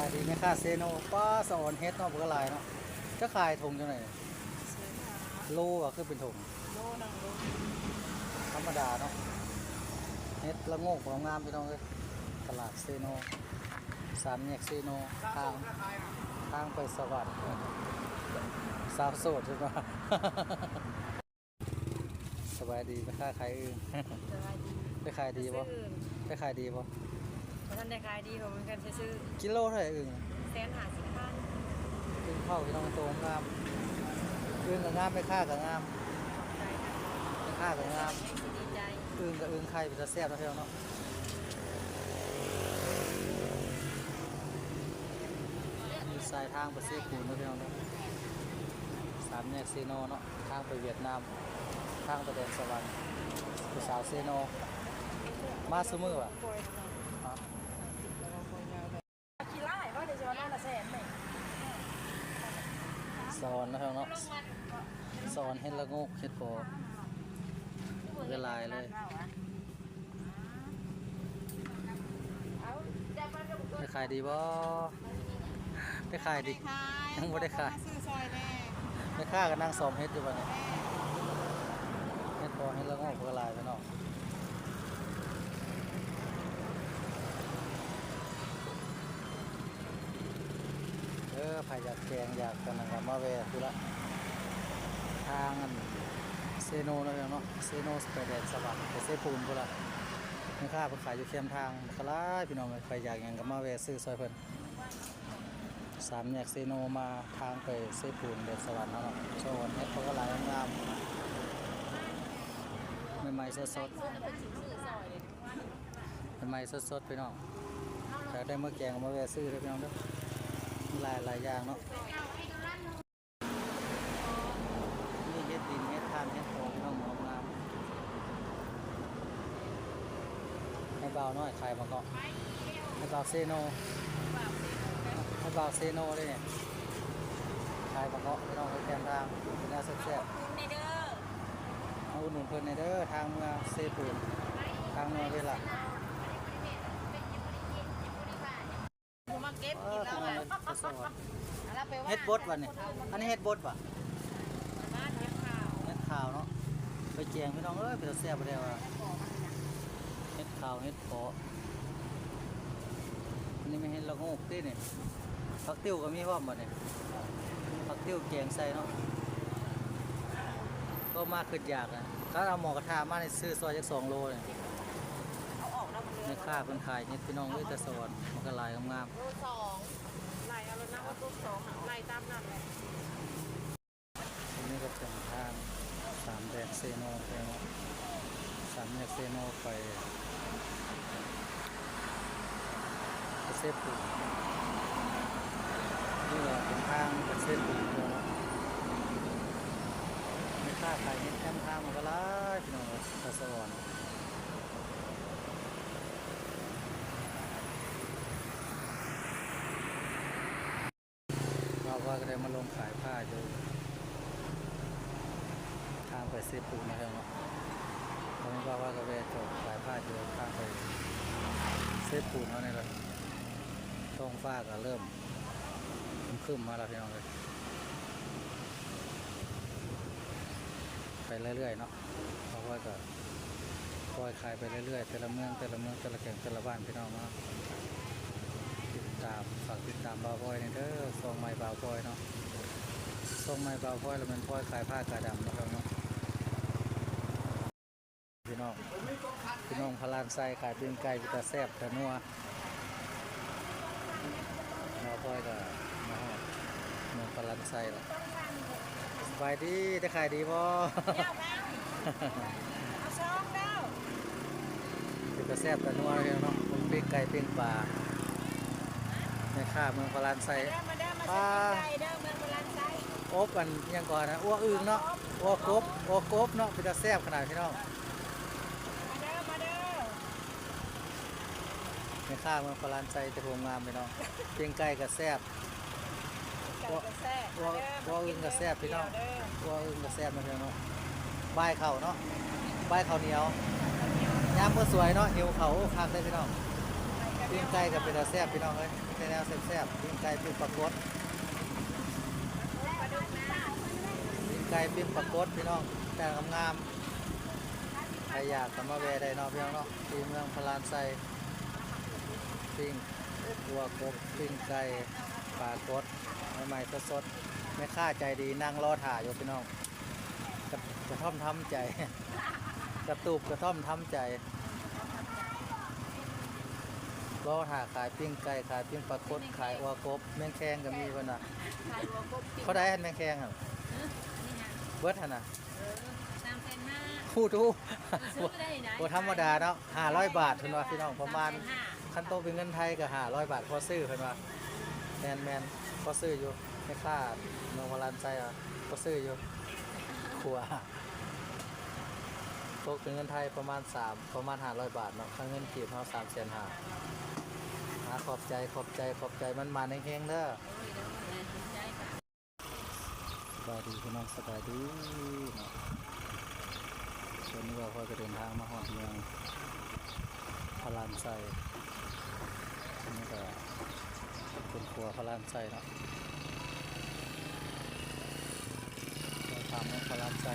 ຂາຍດີແມ່ຄ້າເຊໂນ. ປ້າ ສະອອນເຫັດເນາະ ບັກຫຼາຍເນາະ. ຈະຂາຍຖົງຈັ່ງໃດ? ໂລຫວາ ຄືເປັນຖົງ? ໂລໜຶ່ງໂລ. ທຳມະດາເນາະ. ເຫັດລະໂງກງາມໆ ພີ່ນ້ອງເອີຍ. ຕະຫຼາດເຊໂນ ສາມແຍກເຊໂນ ທາງ ທາງໄປສະຫວັນ. ສາວໂສດພຸ້ນວ່າ. ສະບາຍດີ ແມ່ຄ້າຂາຍອຶ່ງ. ສະບາຍດີ. ໄດ້ຂາຍດີບໍ່? ໄດ້ຂາຍດີບໍ່? ບໍ່ທັນໄດ້ຂາຍດີ ເພາະມັນກັນຊື່ໆ. ກິໂລເທົ່າໃດອຶ່ງ? ແສນຫ້າສິບພັນ. ອຶ່ງເຜົາ ພີ່ນ້ອງ ໂຕງາມ. ອຶ່ງກໍງາມ ແມ່ຄ້າກໍງາມ. ຂອບໃຈ. ແມ່ຄ້າກໍງາມ. ດີໃຈ. ອຶ່ງກໍອຶ່ງໄຂ່ ເປັນຕາແຊບເນາະ ພີ່ນ້ອງເນາະ. ຢູ່ສາຍທາງໄປເຊໂປນເນາະ ພີ່ນ້ອງເນາະ. ສາມແຍກເຊໂນເນາະ ທາງໄປຫວຽດນາມ ທາງໄປແດນສະຫວັນ. ຜູ້ສາວເຊໂນ ມາຊຸມື້ຫວາ? ສອນເນາະ ເນາະ ສອນເຫັດລະໂງກ ເຫັດເຜາະ ຫຼາຍໆເລີຍ. ໄດ້ຂາຍດີບໍ່? ໄດ້ຂາຍດີ. ຍັງບໍ່ໄດ້ຂາຍ. ແມ່ຄ້າກໍນັ່ງສອມເຫັດຢູ່ບັດນີ້. ເຫັດເຜາະ ເຫັດລະໂງກກໍຫຼາຍ ພີ່ນ້ອງ. ເອີ ໃຜຢາກແກງ ຢາກອັນນັ້ນກໍມາແວ່ພຸ້ນລະ ທາງອັນເຊໂນເນາະ ເນາະ. ເຊໂນໄປແດນສະຫວັນ ໄປເຊໂປນພຸ້ນລະ. ແມ່ຄ້າເພິ່ນຂາຍຢູ່ແຄມທາງກໍຫຼາຍ ພີ່ນ້ອງເອີຍ. ໃຜຢາກຫຍັງກໍມາແວ່ຊື້ຊ່ອຍເພິ່ນ. ສາມແຍກເຊໂນ ມາທາງໄປເຊໂປນ ແດນສະຫວັນເຮົາເນາະ. ສະອອນເຫັດເຜາະກໍຫຼາຍ ງາມໆ ໃໝ່ໆ ສົດໆ. ໃໝ່ໆ ສົດໆ ພີ່ນ້ອງ. ຢາກໄດ້ມາແກງກໍມາແວ່ຊື້ເດີ ພີ່ນ້ອງເດີ. ມີຫຼາຍໆຢ່າງເນາະ. ມີເຫັດດິນ ເຫັດຖ່ານ ເຫັດເຜາະ ພີ່ນ້ອງ ງາມໆ. ໃຫ້ບ່າວນ້ອຍຂາຍໝາກເກາະ ໃຫ້ບ່າວເຊໂນ ໃຫ້ບ່າວເຊໂນເດ້ນີ້. ຂາຍໝາກເກາະ ພີ່ນ້ອງ ຢູ່ແຄມທາງ ເປັນແນວແຊບໆ. ມາອຸດໜູນເພິ່ນແດ່ເດີ ທາງເມືອເຊໂປນ ທາງເມືອເວລະ. ມາເກັບກິນແລ້ວ ເອີ ເຫັດບົດຫວານີ້? ອັນນີ້ເຫັດບົດຫວາ? ເຫັດຂາວເນາະ ໄປແກງ ພີ່ນ້ອງເອີຍ ເປັນຕາແຊບແທ້ຫວາ. ເຫັດຂາວ ເຫັດເຜາະ. ອັນນີ້ແມ່ນເຫັດລະໂງກຕິນີ້. ຜັກຕິ້ວກໍມີພ້ອມບັດນີ້ ຜັກຕິ້ວແກງໃສ່ເນາະ. ກໍມາຄຶດຢາກນະ ຄັນເອົາໝໍ້ກະທະມານີ້ ຊື້ຊ່ອຍຈັກສອງໂລນີ້. ແມ່ຄ້າເພິ່ນຂາຍເຫັດ ພີ່ນ້ອງເອີຍ ແຕ່ສະຫວັນມັນກໍຫຼາຍງາມໆ. ໂລສອງ ໄລ່ເອົາໂລດນະ ວ່າຕົກສອງນະ ໄລ່ຕາມນັ້ນແຫຼະ. ອັນນີ້ກໍເປັນທາງສາມແຍກເຊໂນ ສາມແຍກເຊໂນໄປ ໄປເຊໂປນ. ນີ້ກໍເປັນທາງໄປເຊໂປນເນາະ. ແມ່ຄ້າຂາຍເຫັດແຄມທາງມັນກໍຫຼາຍ ພີ່ນ້ອງເອີຍ ຕາສະອອນ. ບ່າວພອຍກໍໄດ້ມາລົງຂາຍຜ້າຢູ່ທາງໄປເຊໂປນນະເນາະ. ຕອນນີ້ບ່າວພອຍກໍແວ່ຈອດຂາຍຜ້າຢູ່ທາງໄປເຊໂປນເຮົານີ້ລະ. ທ້ອງຟ້າກໍເລີ່ມຄຶ້ມໆມາແລ້ວ ພີ່ນ້ອງເອີຍ. ໄປເລື້ອຍໆເນາະ ບ່າວພອຍກໍປ່ອຍຂາຍໄປເລື້ອຍໆ ແຕ່ລະເມືອງ ແຕ່ລະເມືອງ ແຕ່ລະແຂວງ ແຕ່ລະບ້ານ ພີ່ນ້ອງເນາະ. ຕິດຕາມ ຝາກຕິດຕາມບ່າວພອຍແດ່ເດີ ຊ່ອງໃໝ່ບ່າວພອຍເນາະ. ຊ່ອງໃໝ່ບ່າວພອຍລະແມ່ນພອຍຂາຍຜ້າກາດຳເນາະ ພີ່ນ້ອງເນາະ. ພີ່ນ້ອງ ພີ່ນ້ອງພະລານໄຊຂາຍປີ້ງໄກ່ ເປັນຕາແຊບຕານົວ. ບ່າວພອຍກໍມາຮອດເມືອງພະລານໄຊແລ້ວ. ສະບາຍດີ ໄດ້ຂາຍດີບໍ່? ເອົາສອງເດີ. ເປັນຕາແຊບຕານົວເນາະ ປີ້ງໄກ່ປີ້ງປາ. ແມ່ຄ້າເມືອງພະລານໄຊ ມາເດີ ມາເດີ ມາຊື້ປີ້ງໄກ່ເດີ ເມືອງພະລານໄຊ. ອົບອັນຫຍັງກ່ອນນະ ອົບອຶ່ງເນາະ ອົບກົບ ອົບກົບເນາະ ເປັນຕາແຊບຂະໜາດ ພີ່ນ້ອງ. ມາເດີ ມາເດີ. ແມ່ຄ້າເມືອງພະລານໄຊ ແຕ່ຜົມງາມ ພີ່ນ້ອງ. ປີ້ງໄກ່ກໍແຊບ ປີ້ງໄກ່ກໍແຊບ ອົບ ມາເດີ ອົບອຶ່ງກໍແຊບ ມາກິນເດີ ພີ່ນ້ອງ. ອົບອຶ່ງກໍແຊບນະ ພີ່ນ້ອງ. ບາຍເຂົ້າເນາະ ບາຍເຂົ້າໜຽວ ຍາມມື້ສວຍເນາະ ຫິວເຂົ້າ ໂອ້ ຄັກເດ້ ພີ່ນ້ອງ. ໄປກັນ ປີ້ງໄກ່ກໍເປັນຕາແຊບພີ່ນ້ອງເອີຍ ມີແຕ່ແນວແຊບໆ ປີ້ງໄກ່ ປີ້ງປາກົດ ປີ້ງໄກ່ ປີ້ງປາກົດພີ່ນ້ອງ ແຕ່ງງາມໆ ໃຜຢາກກໍມາແວ່ໄດ້ເນາະພີ່ນ້ອງເນາະ ທີ່ເມືອງພະລານໄຊ ປີ້ງ ຕົວກົບ ປີ້ງໄກ່ ປາກົດ ໃໝ່ໆ ສົດໆ ແມ່ຄ້າໃຈດີນັ່ງລໍຖ້າຢູ່ພີ່ນ້ອງ ກະ ກະທ່ອມທຳໃຈ ກະຕູບກະທ່ອມທຳໃຈ ລໍຖ້າຂາຍປີ້ງໄກ່ ຂາຍປີ້ງປາກົດ ຂາຍອົ່ວກົບ ແມງແຄງກໍມີເພິ່ນວ່າ ຂາຍອົ່ວກົບ ເທົ່າໃດຫັ້ນແມງແຄງຫັ້ນ ເບິດຫັ້ນນະ ເອີ ສາມແສນຫ້າ ໂອ້ໂຫ ບໍ່ທຳມະດາເນາະ ຫ້າຮ້ອຍບາດເພິ່ນວ່າພີ່ນ້ອງ ປະມານ ສາມແສນຫ້າ ຄັນໂຕເປັນເງິນໄທກໍຫ້າຮ້ອຍບາດ ພໍຊື້ເພິ່ນວ່າ ແມ່ນໆ ພໍຊື້ຢູ່ ແມ່ຄ້າເມືອງພະລານໄຊວ່າ ພໍຊື້ຢູ່ ຂົວ ຕົກເປັນເງິນໄທປະມານສາມ ປະມານຫ້າຮ້ອຍບາດເນາະ ຄັນເງິນກີບເຮົາສາມແສນຫ້າ ອາ ຂອບໃຈ ຂອບໃຈ ຂອບໃຈ ໝານໆ ເຮັງໆ ເດີ. ໂດຍ ໂດຍ ຂອບໃຈ ສະບາຍດີພີ່ນ້ອງ ສະບາຍດີເນາະ ຕອນນີ້ບ່າວພອຍກໍເດີນທາງມາຮອດເມືອງພະລານໄຊ ອັນນີ້ກໍເປັນຂົວພະລານໄຊເນາະ ເດີນທາງເມືອງພະລານໄຊ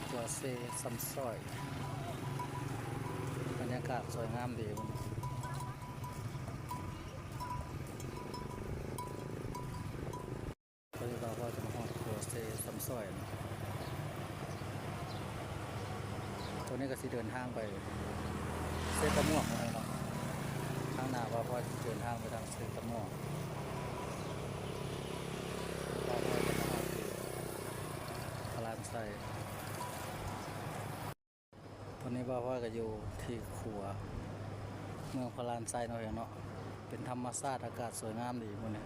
ຂົວເຊຊຳຊ້ອຍ ບັນຍາກາດສວຍງາມດີ. ຕອນນີ້ບ່າວພອຍກໍມາຮອດຂົວເຊຊຳຊ້ອຍເນາະ ຕອນນີ້ກໍຊິເດີນທາງໄປເຊຕະມ່ວງເນາະ ທາງໜ້າບ່າວພອຍຊິເດີນທາງໄປທາງເຊຕະມ່ວງ ບ່າວພອຍກໍມາຮອດທີ່ພະລານໄຊ. ຕອນນີ້ບ່າວພອຍກໍຢູ່ທີ່ຂົວເມືອງພະລານໄຊເນາະ ເນາະ ເປັນທຳມະຊາດ ອາກາດສວຍງາມດີມື້ນີ້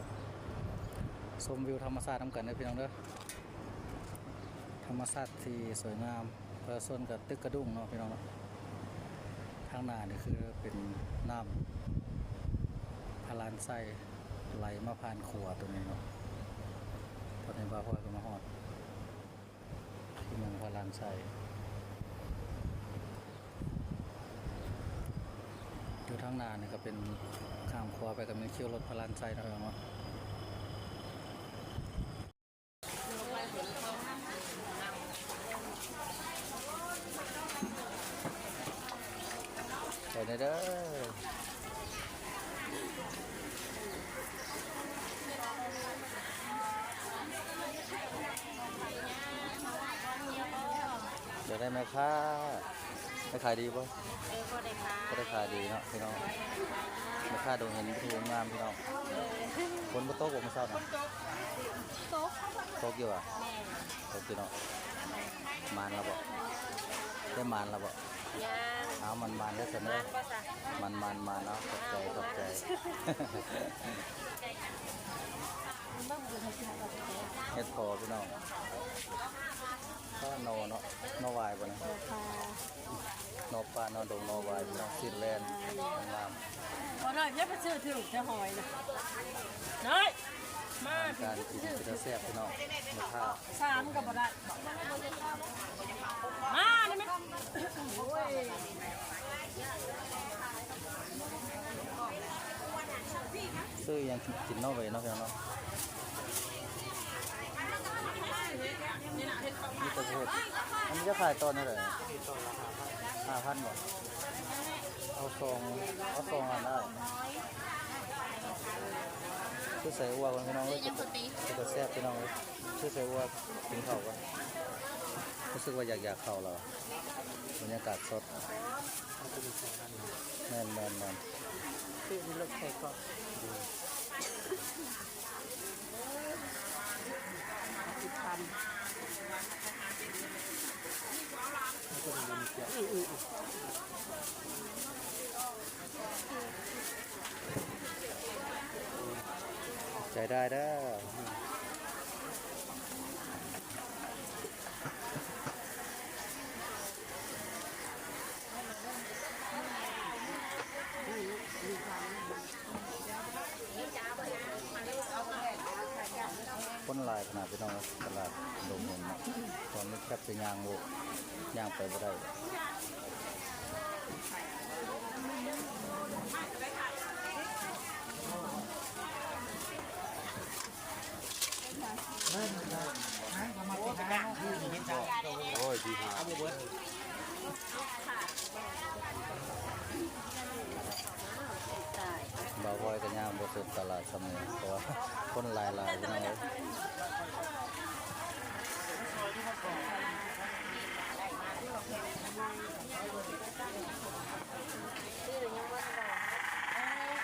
ຊົມວິວທຳມະຊາດນຳກັນເດີພີ່ນ້ອງເດີ ທຳມະຊາດທີ່ສວຍງາມ ປະຊາຊົນກັບຕຶກກະດຸ້ງເນາະພີ່ນ້ອງເນາະ ທາງໜ້ານີ້ຄືເປັນນ້ຳພະລານໄຊໄຫຼມາຜ່ານຂົວໂຕນີ້ເນາະ ຕອນນີ້ບ່າວພອຍກໍມາຮອດ ທີ່ເມືອງພະລານໄຊ ຢູ່ທາງໜ້ານີ້ກໍເປັນ ຂ້າມຂົວໄປກໍແມ່ນຄິວລົດພະລານໄຊເນາະ ເນາະ ໄປເດີ. ຢາກໄດ້ແມ່ຄ້າ ໄດ້ຂາຍດີບໍ່? ເອີ ພໍໄດ້ຂາຍ ພໍໄດ້ຂາຍດີເນາະພີ່ນ້ອງ ແມ່ຄ້າດົງເຫັນຜູ້ງາມພີ່ນ້ອງ ເອີ ຝົນບໍ່ຕົກບໍ່ມື້ເຊົ້ານະ? ຕົກ ຕົກຢູ່ຫວາ? ແມ່ນ ຕົກຢູ່ເນາະ ໝານແລ້ວບໍ່? ໄດ້ໝານແລ້ວບໍ່? ຍັງ ເອົາ ໝານໆ ເດີຊັ້ນເດີ ໝານບໍ່ຊະ? ໝານໆ ໝານເນາະ ຂອບໃຈ ຂອບໃຈ ເຫັດເຜາະພີ່ນ້ອງ ກໍໜໍ່ເນາະ ໜໍ່ຫວາຍບໍ່ນີ້? ໜໍ່ປ່າ ໜໍ່ປ່າ ໜໍ່ດົງ ໜໍ່ຫວາຍພີ່ນ້ອງ ຊີ້ນແລ່ນ ງາມໆ ບໍ່ນ້ອຍ ຢ່າໄປຊື້ຖືກແຕ່ຫອຍນະ ນ້ອຍ ມາ ອາຫານການກິນເປັນຕາແຊບພີ່ນ້ອງ ແມ່ຄ້າ ສາມກໍບໍ່ໄດ້ ມານີ້ແມ່ ໂອ້ຍ ຊື້ອີ່ຫຍັງກິນເນາະ ໄວ້ເນາະ ພີ່ນ້ອງເນາະ ມີແຕ່ເຫັດ ອັນນີ້ຈະຂາຍຕອນເທົ່າໃດ? ຫ້າພັນບໍ່? ເອົາສອງ ເອົາສອງອັນໄດ້ ຄືໃສ່ອົ່ວກ່ອນພີ່ນ້ອງເອີຍ ເປັນຕາແຊບພີ່ນ້ອງເອີຍ ຄືໃສ່ອົ່ວກິນເຂົ້າກ່ອນ ຮູ້ສຶກວ່າຢາກ ຢາກເຂົ້າແລ້ວ ບັນຍາກາດສົດ ແມ່ນໆໆ ຄືມີລົດໄຟເກາະ ສິບພັນ ໃຈໄດ້ເດີ. ຄົນຫຼາຍຂະໜາດ ພີ່ນ້ອງເອີຍ ຕະຫຼາດດົງເຫັນເນາະ ຕອນນີ້ແທບຈະຍ່າງໂລກ ຍ່າງໄປບໍ່ໄດ້. ຕະຫຼາດຊ່ຳນີ້ ເພາະວ່າຄົນຫຼາຍໆ ພີ່ນ້ອງເອີຍ.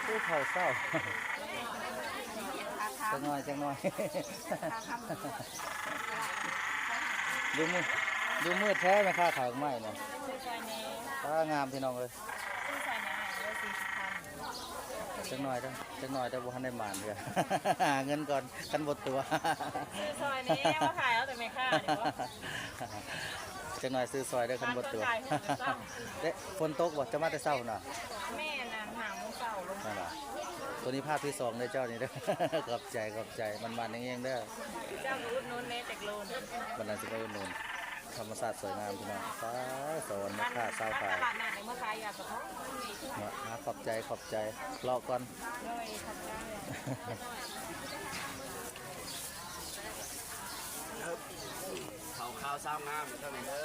ໂອ້ ເຂົ້າເຊົ້າ ຈັກໜ້ອຍ ຈັກໜ້ອຍ ດູມືດ ດູມືດແທ້ ແມ່ຄ້າຂາຍໝາກໄມ້ນະ. ປ້າ ງາມ ພີ່ນ້ອງເອີຍ. ຊື້ຊ່ອຍແດ່ອ້າຍເດີ ສີ່ສິບພັນ. ຈັກໜ້ອຍເດີ ຈັກໜ້ອຍເດີ ບໍ່ທັນໄດ້ໝານເທື່ອ ຫາເງິນກ່ອນ ຄັນບໍ່ຕົວະ. ຊື້ຊ່ອຍແດ່ ມາຂາຍເອົາແຕ່ແມ່ຄ້ານີ້ບໍ? ຈັກໜ້ອຍຊື້ຊ່ອຍເດີ ຄັນບໍ່ຕົວະ. ເດ້ ຝົນຕົກບໍ? ຈະມາແຕ່ເຊົ້າພຸ້ນຫວາ? ແມ່ນ ຫາໂມງເຊົ້າລົງ. ນັ້ນລະ ໂຕນີ້ພາບທີສອງເດີເຈົ້ານີ້ເດີ. ຂອບໃຈ ຂອບໃຈ ໝານໆ ເຮງໆ ເດີ. ເຈົ້າກໍອຸດໜູນແດ່ຈັກໂລໜຶ່ງ. ບັດນັ້ນຊິມາອຸດໜູນ. ທຳມະຊາດສວຍງາມ ພີ່ນ້ອງ. ປ້າ ສະຫວັນແມ່ຄ້າຊາວຂາຍ ຕະຫຼາດນັດ ເມື່ອຂາຍຢາກະເພາະ. ເນາະ ຂອບໃຈ ຂອບໃຈ. ເລາະກ່ອນ. ໂດຍ ຂອບໃຈ. ເຂົ້າຂາວຊາວງາມເທົ່ານັ້ນເດີ.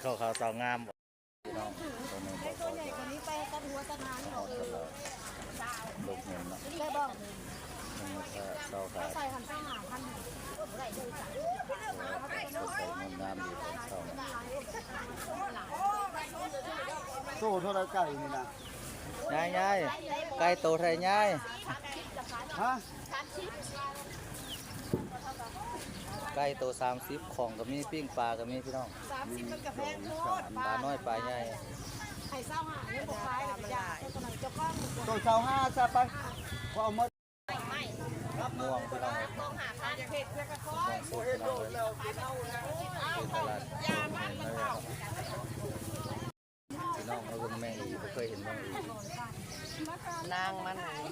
ເຂົ້າຂາວຊາວງາມ ພີ່ນ້ອງ. ຕົວໃຫຍ່ກວ່ານີ້ໄປຕັດຫົວຕັດຫາງອອກເລີຍ. ດົງເຫັນເນາະ ໄດ້ບໍ່? ເອີ ຊາວຂາຍ ເອົາໃສ່ຫັ້ນ ຊາວຫ້າພັນ ບໍ່ໄດ້ເລີຍຈ້ະ. ໂອ້ ໃສ່ງາມດີຕອນເຊົ້າ. ໂຕເທົ່າໃດໄກ່ນີ້ນະ? ຍາຍ ຍາຍ ໄກ່ໂຕເທົ່າໃດຍາຍ? ຮະ? ໄກ່ໂຕສາມສິບ ຂອງກໍມີ ປີ້ງປາກໍມີ ພີ່ນ້ອງ. ສາມສິບມັນກໍແພງໂພດ. ປານ້ອຍປາໃຫຍ່ ໃຫ້ຊາວຫ້າ ຍັງບໍ່ຂາຍ ເຈົ້າຂອງ ໂຕຊາວຫ້າຊະໄປ ເຂົາເອົາໝົດ. ໝາກມ່ວງ ພີ່ນ້ອງເອີຍ ໝາກມ່ວງສຸກ ພີ່ນ້ອງເອີຍ. ຢູ່ຕະຫຼາດດົງເຫັນເລີຍເນາະ. ພີ່ນ້ອງມາເບິ່ງແມງອີ່ ບໍ່ເຄີຍເຫັນແມງອີ່ ນາງມັນ. ນາງມັນອີ່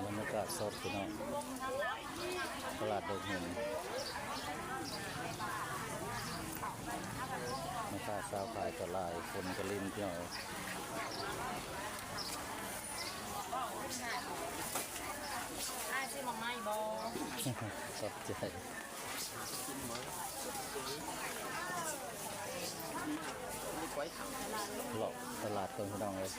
ບັນຍາກາດສົດ ພີ່ນ້ອງ ຕະຫຼາດດົງເຫັນ. ແມ່ຄ້າຊາວຂາຍກໍຫຼາຍ ຄົນກໍຫຼິ້ນ ພີ່ນ້ອງເອີຍ. ອ້າຍຊື້ໝາກໄມ້ບໍ່? ຂອບໃຈ. ເລາະຕະຫຼາດກ່ອນ ພີ່ນ້ອງເອີຍ.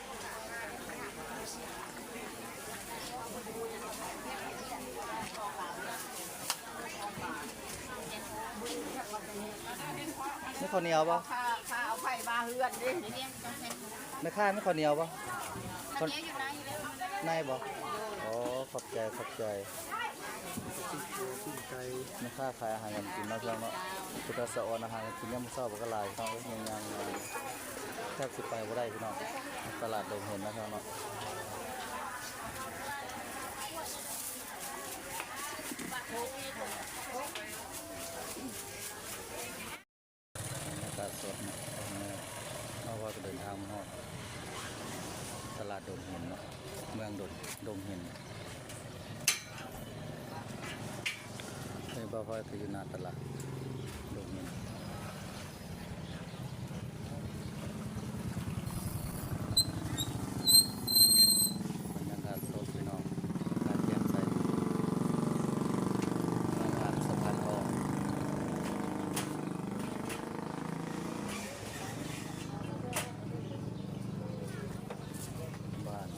ມີເຂົ້າໜຽວບໍ່? ຂ້າ ຂ້າເອົາໄຟມາເຮືອນເດ້. ແມ່ຄ້າມີເຂົ້າໜຽວບໍ່? ເຂົ້າໜຽວຢູ່ໃນເດີ. ໃນບໍ່? ໂດຍ. ອໍ ຂອບໃຈ ຂອບໃຈ. ປີ້ງໄກ່ ແມ່ຄ້າຂາຍອາຫານການກິນເນາະ ພີ່ນ້ອງເນາະ. ເປັນຕາສະອອນ ອາຫານການກິນຍາມເຊົ້າກໍຫຼາຍ ພີ່ນ້ອງເອີຍ. ຍ່າງໆ ແທບຊິໄປບໍ່ໄດ້ ພີ່ນ້ອງ. ຕະຫຼາດດົງເຫັນເນາະ ພີ່ນ້ອງເນາະ. ບັນຍາກາດສົດເນາະ ເຮົາກໍເດີນທາງມາຮອດຕະຫຼາດດົງເຫັນເນາະ ເມືອງດົງ ດົງເຫັນ. ເອີ ບ່າວພອຍກໍຢູ່ໜ້າຕະຫຼາດດົງເຫັນ. ບັນຍາກາດສົດ ພີ່ນ້ອງ ອາກາດແຈ່ມໃສ ເມືອງອາດສະພານທອງ ບ້ານ.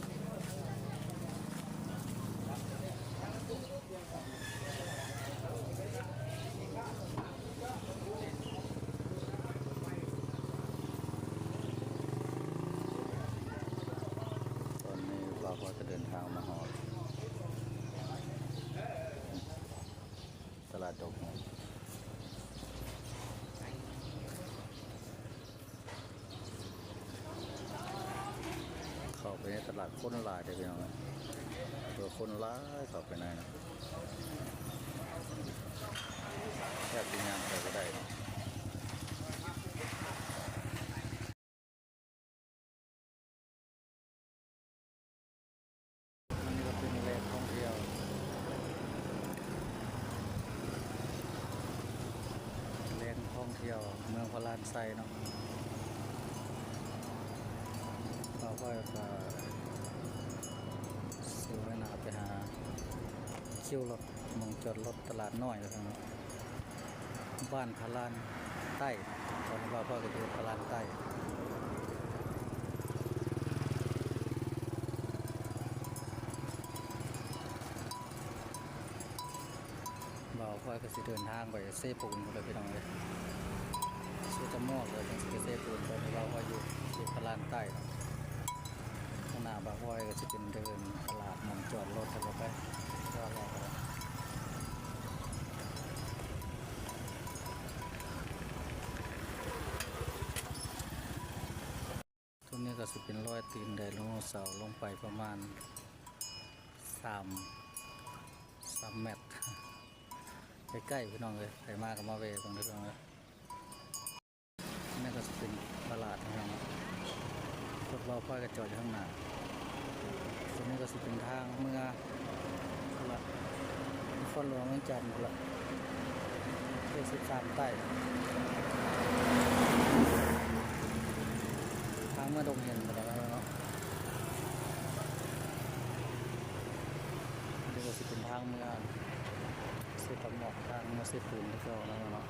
ຕອນນີ້ບ່າວພອຍກໍເດີນທາງມາຮອດຕະຫຼາດດົງເຫັນ. ເຂົ້າໄປໃນຕະຫຼາດຄົນຫຼາຍເດ້ ພີ່ນ້ອງເອີຍ. ເອີ ຄົນຫຼາຍ ເຂົ້າໄປໃນນະ ແທບຊິຍ່າງໄປບໍ່ໄດ້ເນາະ. ອັນນີ້ກໍເປັນແຫຼ່ງທ່ອງທ່ຽວ ແຫຼ່ງທ່ອງທ່ຽວເມືອງພະລານໄຊເນາະ. ຕໍ່ໄປກໍສວຍໜ້າໄປຫາຄິວລົດ ໝ່ອງຈອດລົດຕະຫຼາດນ້ອຍວ່າຊັ້ນເນາະ. ບ້ານພະລານໃຕ້. ຕອນນີ້ບ່າວພອຍກໍຢູ່ພະລານໃຕ້. ບ່າວພອຍກໍຊິເດີນທາງໄປເຊໂປນພຸ້ນແຫຼະພີ່ນ້ອງເອີຍ, ເຊຕະມອກແລ້ວຈັ່ງຊິໄປເຊໂປນ. ຕອນນີ້ບ່າວພອຍຢູ່ເຂດພະລານໃຕ້. ຂ້າງໜ້າບ່າວພອຍກໍຊິເປັນເດີ່ນຕະຫຼາດ ໝ່ອງຈອດລົດ ແລ້ວກໍໄປຈອດລົດ. ຕົງນີ້ກໍຊິເປັນລອຍຕີນໄດໂນເສົາລົງໄປປະມານສາມ ສາມແມັດ ໃກ້ໆ ພີ່ນ້ອງເອີຍ. ໃຜມາກໍມາແວ່ເບິ່ງເດີພີ່ນ້ອງເອີຍ. ນີ້ກໍຊິເປັນຕະຫຼາດພີ່ນ້ອງເນາະ, ລົດບ່າວພອຍກໍຈອດຢູ່ຂ້າງໜ້າ. ຕົງນີ້ກໍຊິເປັນທາງເມືອພຸ້ນລະ ນະຄອນຫຼວງວຽງຈັນພຸ້ນລະ, ເຂດສິບສາມໃຕ້ ທາງເມືອດົງເຫັນພຸ້ນລະເນາະ. ນີ້ກໍຊິເປັນທາງເມືອເຊຕະໝອກ ທາງເມືອເຊໂປນຄືເກົ່ານັ້ນລະເນາະ.